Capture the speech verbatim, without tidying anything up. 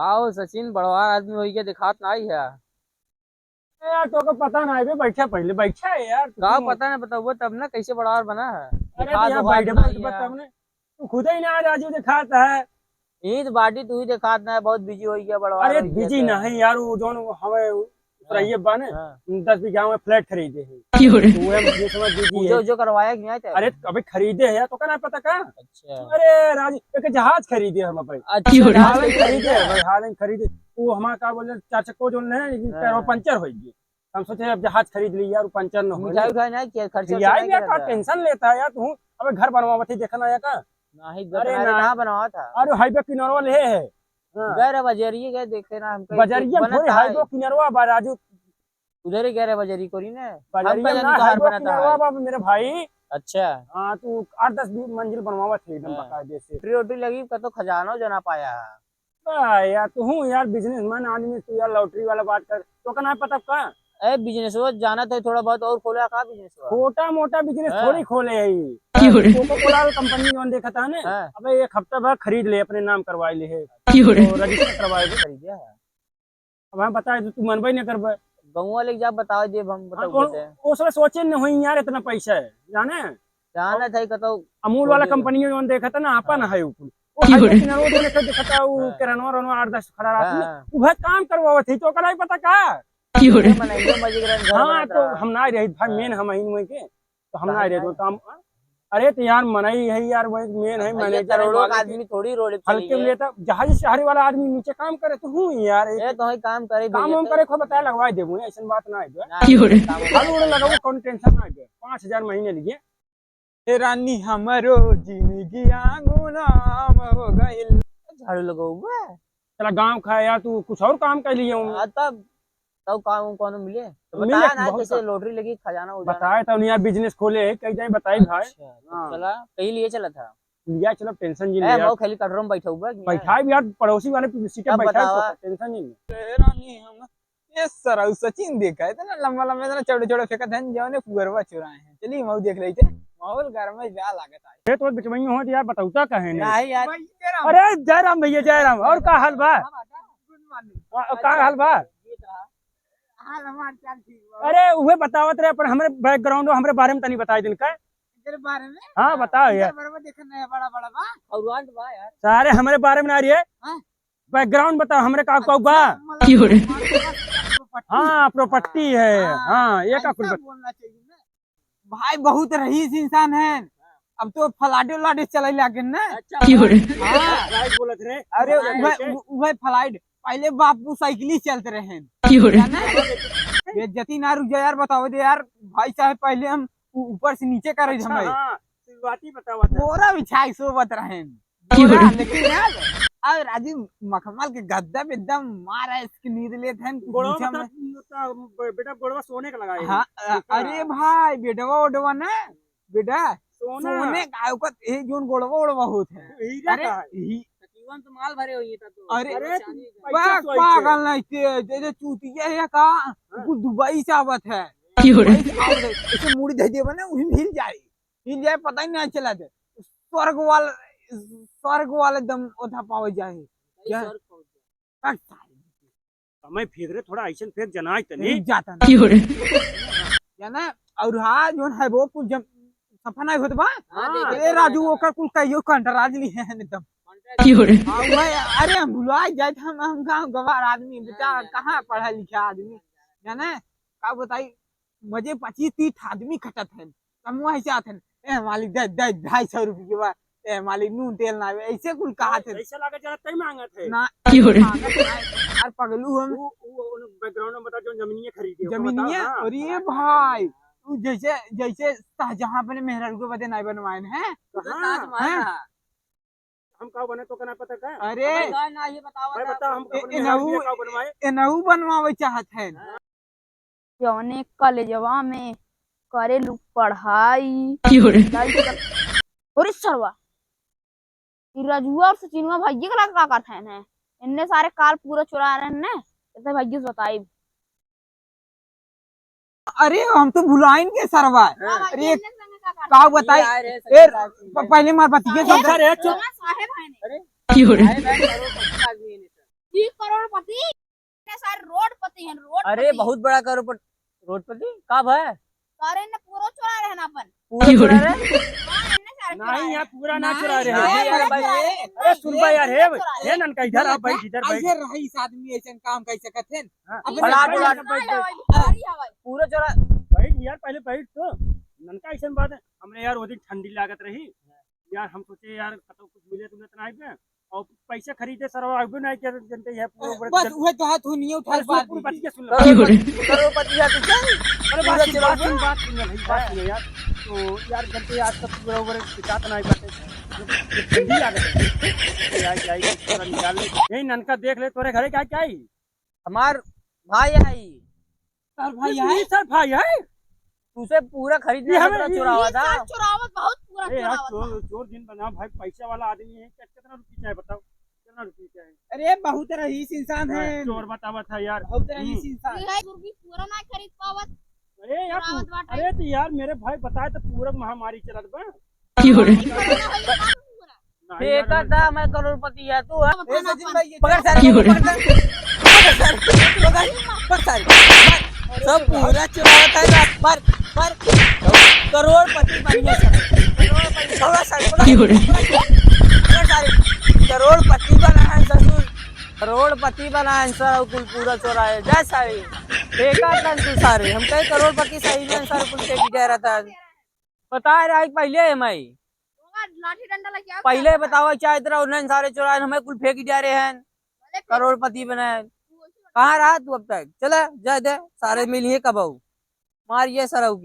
का हो सचिन, बड़वार आदमी होइके देखात नाई है। ए यार, तोके पता ना है बे, बैठा पहले, बैठा है यार, तू का क्यों? पता ना बताउबे तब ना, कैसे बड़वार बना है? अरे दिखा भैया, दो हाथ बैठ, बैठ, नाई बैठ, है। तब ना, तू खुद ही ना राजू देखात है। ईद बाटी तू ही देखात ना है, बहुत बिजी होइके बड़वार अरे होइके बिजी तो। नहीं यार, वो जौन हमें हाँ, रहिए बा ने, हाँ। दस बीघा में फ्लैट खरीदे हैं। क्यों रे? तो वो हम ये समझ लीजिए। पूजा उजा करवाया कि नहीं? अरे अबे खरीदे हैं यार, तोका ना पता का? अच्छा। अरे राज, एक जहाज खरीदे हम भाई। अच्छा, क्यों रे? जहाज हालन खरीदे खरीदे हैं। भाई, हालन खरीदे। वो हमारा का बोले, चार चक्को जो है, लेकिन हाँ। पैरों पंचर हो गए। हम सोचे अब जहाज खरीद ली यार, वो पंचर न हो। मिठाई उठाई नहीं किया, खर्चा उर्चा मिठाई नहीं यार, किया का था? टेंशन लेता है यार तू। अबे घर बनवावत ही, देखा ना आया का? नहीं, अरे बना ना। कहाँ बनवावा था? अरे हाईवे किनारवा ले है। हाँ। गए रहे बजरिए गए, देखे ना हम कहीं बजरिया में बनत थोड़ी है। हाईवे किनारवा बा राजू। उधर ही गए रहे बजरी कोरी ने। हम बजरिया कहीं ना, घर हाईवे बनत किनारवा है। बा मेरे भाई। अच्छा। हाँ, तू आठ दस बीस मंजिल बनवावत है एकदम हाँ। बाकायदे से। फिर रोटी लगी, कतो खजानो जना पाया है। वाह यार, तू हूँ यार बिजनेसमैन आदमी, तू यार लॉटरी वाला बात कर, तो का ना पता का? ए, बिजनेसवा जानत है थोड़ा बहुत, और खोला का बिजनेसवा? छोटा मोटा बिजनेस हाँ। थोड़ी खोले है ई। क्यों रे? कोको कोला वाला कंपनी जौन देखा था ना, हाँ। अबे एक हफ्ता भर खरीद ले, अपने नाम करवाई ले है। क्यों रे? तो रजिस्टर करवाई ले। खरीदे है। अब हम बताए तो तू मनबे नहीं करबे। गौवा लेके जा, बताओ देब हम, हाँ, बताओ वो, देते हैं। वो सब सोचे न होई यार, इतना पैसा है, जाने? जानत है कतो अमूल वाला छोड़ दे। कंपनी जौन देखा था ना, अपन हाँ। है ऊ कुल। वो क्यों हाईवे रे? किनारे वो जो लेके देखा था, वो हाँ। किराना उराना आठ दस खड़ा रहत हाँ, ना, हाँ। वो भाई काम करवावत है, तो ओकरा ही पता का? क्यों रे? मनइयो मजे के रहे, घर हाँ, बनत तो रहा। हम ना रही भाई, हाँ। मेन हम ही मुँह के, तो हम ना काहे रही, तो ना? काम, अरे तो यार मनई है यार, वो एक मेन है, भैया, मैनेजर है, करोड़ों का मालिक है। आदमी थोड़ी रोड पे हल्के में चलेगा। लेता, जहाज शहरी वाला आदमी नीचे काम करे, तो हूँ यार, एक ए, तो ही काम करे, काम भैया, वाम तो करे, खूब बताया, लगवा देबो, ऐसन बात ना है। ना, क्यों रे? काम वाम हर रोड लगाओ, कौन टेंशन ना है, पाँच हजार महीने लिए। ए रानी, हमरो जिंदगिया गुलाम हो गइल। झाड़ू लगाओ बे। चला गाँव खा यार, तू कुछ और काम कर लिए हूँ। हाँ, तब, तब काम वाम कौनो मिले? तो मिले बताया ना, बहुत कैसे सा-, लॉटरी लगी, खजाना उजाना। बताए तो नहीं यार, बिजनेस खोले है, कहीं जाए बताई भाई। अच्छा, तो हाँ। चला, कहीं लिए चला था? लिया चलो, टेंशन जी ए, नहीं यार। मऊ खाली कटोरा में बैठा हुआ है कि बैठा है यार, पड़ोसी वाले सीट पे तब बैठा है, बतावा। तो टेंशन जी नहीं। ए रानी, हम ए सरऊ सचिन देखा, इतना लंबा लंबा, इतना चौड़े चौड़े फेंकत हैं, जौने पुअरवा चुराए हैं। चलिए मऊ देख लेते हैं, माहौल गरम है, जा लागत है। ये तो बिचवइया हो तो यार, बतौता कहे नहीं। नहीं यार। भाई, जय राम। अरे जय राम भैया, जय राम। और का हाल बा? Good morning। आ, का हाल बा? हाल हमार चाल ठीक बा। अरे उहे बतावत रहे, पर हमरे background, हमरे बारे में तनी बताई दिन का। इधर बारे में? हाँ, बताओ यार। इधर बारे में देखा नहीं, बड़ा बड़ा बा। और वांट बा यार। सारे हमरे बारे में ना रही है। हाँ? Background बताओ, हमरे का, का बा? अच्छा, मतलब क्यों रे? हमारे पास property। हाँ, property है। हाँ, हाँ, ये का कुल ऐसा बत- बोलना चाहिए ना। भाई बहुत रईस इंसान है। अब तो flight उलाइट चले लागे ना। अच्छा, क्यों रे? Flight हाँ। Flight बोलत रहे। अरे, flight उहे, है। उ-, उहे flight। पहले बापू साइकिल ही चलत रहे। क्यों रे? जाने? ये जतिन यार, रुक जा यार, बताओ दे यार। भाई साहब, पहले हम उ-, ऊपर से नीचे करे अच्छा, हमें। हाँ, शुरुआती बतावा था। बोरा बिछाई सोवत रहे। क्यों रे? बोरा, लेकिन यार, अब राजू मखमल के गद्दा पे एकदम मार है, इसकी नींद लेत हैं, कुछ गोड़वा पूछा मतलब, मत। ब-, बेटा, गोड़वा सोने का लगा है। हाँ, अ-, अरे भाई, बेटवा ओडवा ना, बेटा, सोना। सोने का, ओकर, ए, जोन गोड़वा ओड़वा होत है। हीरा अरे, का है। ही- सचिवन तो माल भरे हुई है तब तो। अरे, अरे, चांदी का। पैसा पा-, सोई के। पागल नहीं ते, जे, जे चूतिया है का, हाँ। कुल दुबई से आवत है। क्यों रे? दुबई से आवत है। ऐसे मुड़ी दे देबे ना, वही हिल जाए। हिल जाए, पता ही नहीं चला दे। स्वर्ग वाला, स्वर्ग वाला दम ओथा पावे जाए। क्या? स्वर्ग पहुंच जाए। हट साले। समय फेंक रे, थोड़ा ऐसन फेंक जनाए तनी। रुक जाता ना। क्यों रे? जाना, और हाँ, जोन है वो कुल जम-, सफा नहीं होत बा। हाँ, हाँ। देखे ए तो राजू, रहेगा। ओकर कुल कहियो contract लिए हैं एकदम। क्यों रे? हाँ, वह, अरे हम भुला जाए थे, हम, हम गाँव गवार आदमी, बेटा, हाँ, कहाँ पढ़ा लिखा आदमी, जाने? का बताई, मजे पच्चीस तीस आदमी खटत है, हम वहीं से आते हैं, "ए मालिक, दे, दे, ढाई सौ रुपये बा, ए मालिक, नून तेल ना आवे", ऐसे कुल कहा थे। ऐसे लागे जरा तय मांगत है। ना, क्यों रे? मांगत ना है। यार पगलू हम। वो, वो, उन background में बता, जो जमीनिया खरीदे, ओके जमीनिया? बता, हाँ। अरे भाई, तू जैसे, जैसे शाहजहां अपने मेहरारू के बदे नहीं बनवाए हैं। कहाँ? ताजमहल हैं? है। हम का बने तो का ना पता का? अरे। हमें का ना ये बतावा भाई था। बता, हम ए, अपने ए, मेहरारू नहू, के का बनवाए? ए, नहू बनवावे चाहत है। जौने कॉलेजवा में करेलू पढ़ाई। क्यों रे? अरे सरवा, ई रजुआ और सचिनवा भैया के लगा का करत हैं? इन्ने सारे काल पूरा चुरा रहे हैं, इतने भैया से बताई। अरे, हम तो भुलाइन के सरवा। हाँ, अरे, इन्ने संगे का करत का हैं? बताई? ये आ रहे ए, सचिन साहब। प-, पहले मार बतिये साहेब, समझा। अरे, चुप। साहेब हैं ने। अरे, क्यों रे? साहेब हैं, करोड़पति आदमी हैं ने। ई करोड़पति, इतने सारे रोडपति हैं, रोडपति। अरे, बहुत बड़ा करोड़पति, रोडपति? का भय? सारे ने पूरा चुरा रहे ना अपन। पूरा चुरा रहे? हाँ, इतने सारे चुरा नहीं रहे। यार, पूरा ना चुरा रहे। नहीं यार, भाई। अरे, सुन भाई यार, हे, हे ननका, इधर आ, बैठ, इधर बैठ। ऐसे रईस आदमी ऐसे काम कैसे करते हैं? हाँ, अपने फलाट, फलाट, बैठ, बैठ। पूरा चुरा। बैठ यार, पहले बैठ तो। ननका, ऐसन बात है, हमरे यार, वो दिन ठंडी लागत रही, यार, हम सोचे, यार, कतौ कुछ मिले तुमने तो नहीं पे, और पैसा खरीदे, सरवा अबे नहीं किया, जनते हैं, पूरा बस, उहे तो हाथ हुनिये उठा, अरे, सुन, बात पूरी बात के सुन लो। करोड़पति, करोड़पति है तू, चल। अरे, पूरा बात सुन, चला बात दे। सुन, बात सुन, भाई, बात सुन यार। तो यार, जनते हैं, आज तक पूरा ऊपर पिकात नहीं पाते। ठंडी आ गई। यार, क्या ही, थोड़ा निकाल ले। यही ननका देख ले, तोरे घरे क्या, क्या ही? हमार भाई आई। सर भाई ये आई? सर भाई है? तुसे पूरा खरीदने ये हमें, पूरा ये चुरावा था। सर चुरावत, बहुत पूरा ए यार, चुरावत चोर, था। चोर जिन बना भाई, पैसा वाला आदमी है, क्या, कितना रुपये चाहे बताओ, कितना रुपये चाहे? अरे बहुत रईस इंसान हाँ, है। चोर बतावा था यार। बहुत रईस हम्म। इंसान। ये है, फिर भी पूरा ना खरीद पावत। अरे यार, चुरावत तू, बाटे। अरे तो यार मेरे भाई बताए तो पूरा महामारी चलत बा। की हो रही? पूरा ना होई, पूरा। नहीं यार, फेंका हमें था, मैं करोड़पति है तू, हाँ? ए, सचिन भाई, ये पकड़ सारे, की हो रही? पकड़ सारे, पकड़ सारे, पकड़ सारे। सब पूरा चुरावत है ना, मार, मार। करोड़पति बन गया सर। करोड़पति, पकड़ सारे, पकड़। की हो रही? पकड़ सारे। करोड़पति बना है ससुर। करोड़पति बना है सर, कुल पूरा चोरा है। जा सारे, फेंका था तू सारे। हम कहे करोड़पति सही में सर, कुल फेंक गया रहता है। बताए रहा कि पहिले है माई। ओकर लाठी डंडा लेके आओ, पहिले क्या बतावा, चाहे तेरा उन्हें सारे चुराए, हमें कुल फेंक दिया रहे हैं, भले फेंक करोड़पति बनाए। तू वैसे बता। कहाँ रहा तू अब तक? चला, जा दे, सारे मिलिए कबहू। मारिए सरऊ की।